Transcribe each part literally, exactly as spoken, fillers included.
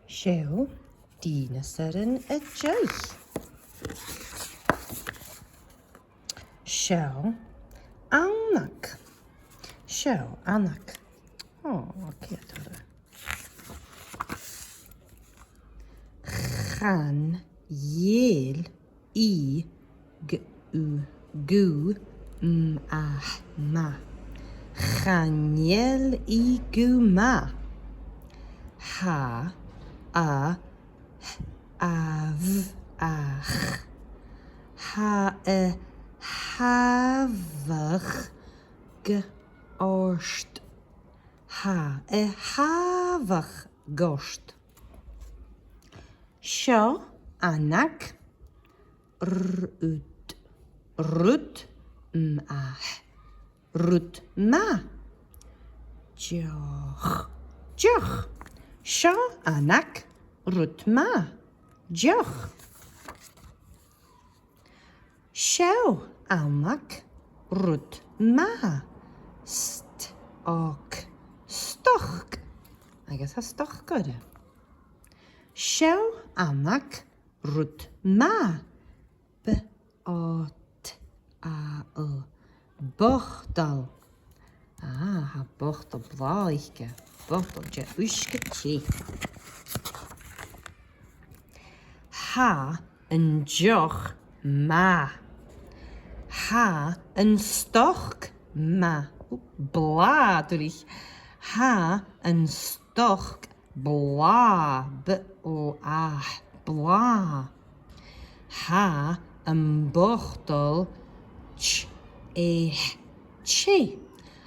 Seo dìneasairean a deich. Seo aonag. Seo aonag. Ò, ceart gu leòr. Chan eil i gu, gu math. Chan eil i gu math. Tha a h-, a bh-, ach. Tha a h-, a bh-, ach ort. Tha a h-, a bh-, ach ort. Seo aonag. Rud. Rud math. Rud math. Deoch. Deoch. Seo aonag. Rud math. Deoch. Seo aonag. Rud math. St-, ok. Stoc. Agus tha stoc oirre. Seo aonag. Rud math. B-o-t-a-l. Botal. Ah, tha botal blàth aice. Botal de uisge-teth. Tha an deoch math. Tha an stoc math. Ò, blàth, duilich. Tha an stoc blàth, b-l-a-t, blàth. Tha am botal t-, e-, teth.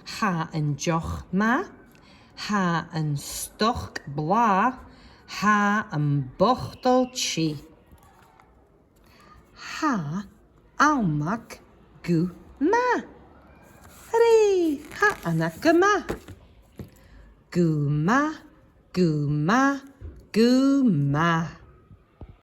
Tha an deoch math, tha an stoc blàth, tha am botal teth. Tha aonag gu math. Hooray! Tha aonag gu math. Gu math, gu math, gu math.